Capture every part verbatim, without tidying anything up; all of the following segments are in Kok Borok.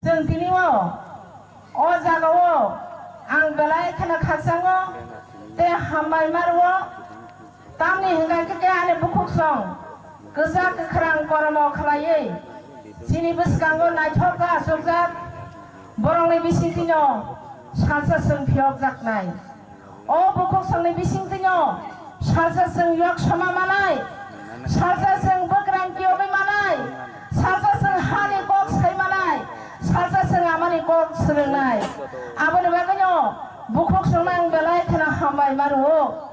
Chwng tini o, o jaga o ang belai kheno khakchango tei hambai ma rwo. Tamni hwnkha khe ani bukhuksong kwchak kwkhrang kormo khlaiwi chini bwskango naithok khe achukjak, borokni bisingtwino salsa chwng phiyokjaknai. O bukhuksongni bisingtwino salsa chwng yok soma manai, salsa chwng bwkrang kiyogwi manai, salsa chwng hani kok sai manai, salsa chwng amani kok swrwngnai. Aboni bagwino bukhuksongno ang belai kheno hambai ma rwo.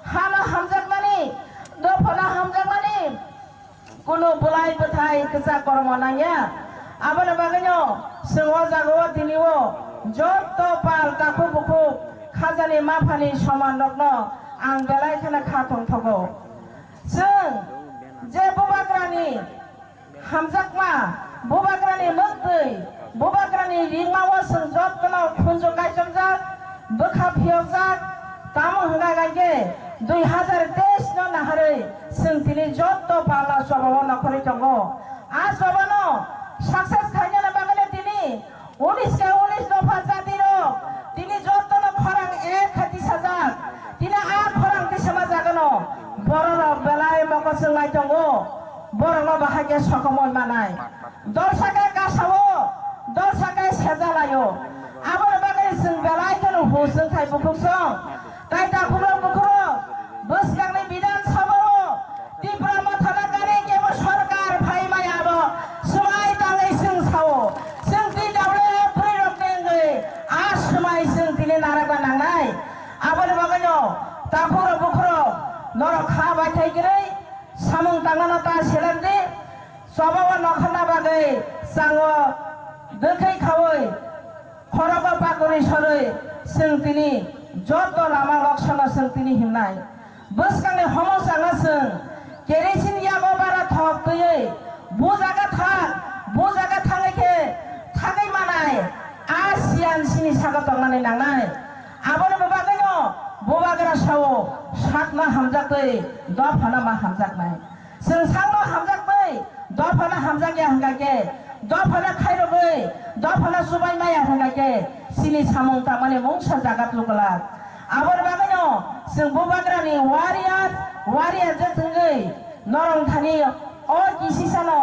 Hano hamjakmani, dophano hamjakmani, kunu bwlai bwthai kwchak kormo nangya. Aboni bagwino chwng o jaga o tini o jotto pal takhuk bukhuk khajani maphani soman rokno ang belai kheno kha tongthogo. Chwng je bubagrani hamjakma, bubagrani mwktwi, bubagrani ringma o chwng jottono khunju kaichomjak, bwkha phiyokjak, tamo hwnka khe dui hazar teis no naharwi chwng tini jotto pala choba o nokhorwi tongo. A choba no success khainani bagwi tini unis ke unis dopha jati rok tini jottono khorang ek khe tisajak, tini a khorang tisama jagano bororok belai mokol chwnglai tongo, borokno bahai khe sokomoi manai. Dolsa khe kasao, dolsa khe sejalaio. Aboni bagwi chwng belai kheno hus wngthai bukhuksong. Tai takhukrok bukhukrok bwskangni Bidhan Sabha o Tipra Mothani gari kebo sorkar phai maya abo swmai tangwi chwng sao. Chwng T W F bwrwi rokni wngwi a swmai chwng tini narwkna nangnai. Aboni bagwino takhukrok bukhukrok norok kha bai thai kwrwi samung tangnano ta seleng di. Choba o nokharna bagwi chwng o dwkhwi khaui khorogo pakuri sorwi chwng tini joto lama loksano chwng tini himnai. Bwskangni homo changno chwng kerosin yago bara thok twiwi bujaga thang, bujaga thangwi khe thagwi manai a siyan sini sago tongmani nangnai. Aboni bagwino bubagra sao sakno hamjaktwi dophano ma hamjaknai. Chwng sakno hamjaktwi dophano hamjakya hwnkha khe, dophano khairogwi, dophano chubai maya hwnkha khe, chini samung tangmani mungsa jaga tuklak. Aboni bagwino chwng bubagrani warrior, warrior je thwngwi norok thani o kisisano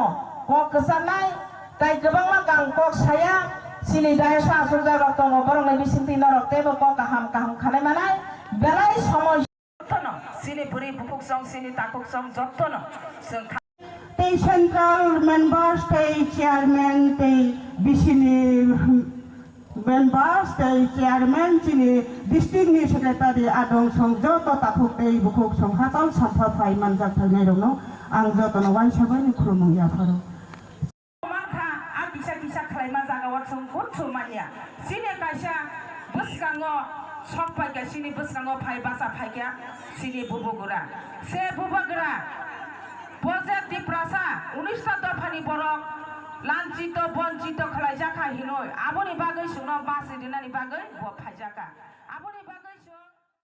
kok kwcharnai, tai kwbangma kang kok saya, chini dayasa achukjak rok tongo, borokni bisingtwi norok teibo kok kaham kaham khanai manai, belai somoi. Jottono, chini bwrwi bukhuksong, chini takhuksong, jottono chwng kha- Tei central members, tei chairman, tei bisini members, tei chairman, chini district ni secretary, adong song joto takhuk tei bukhuksong hachal sampha phai manjak phainai rokno ang jotono wansabani khulumung yapharo. Mankha, a kisa kisa khlaima jaga o chwng kunsu manya. Chini kaisa bwskango sok phaikha, chini bwskango phai bacha phaikha, chini bubagra. Se bubagra, bo je Tiprasa, unista dophani borok, lanchito, bonchito khlaijakha hinwi, aboni bagwi chwngno basi rinani bagwi bo phaijakha.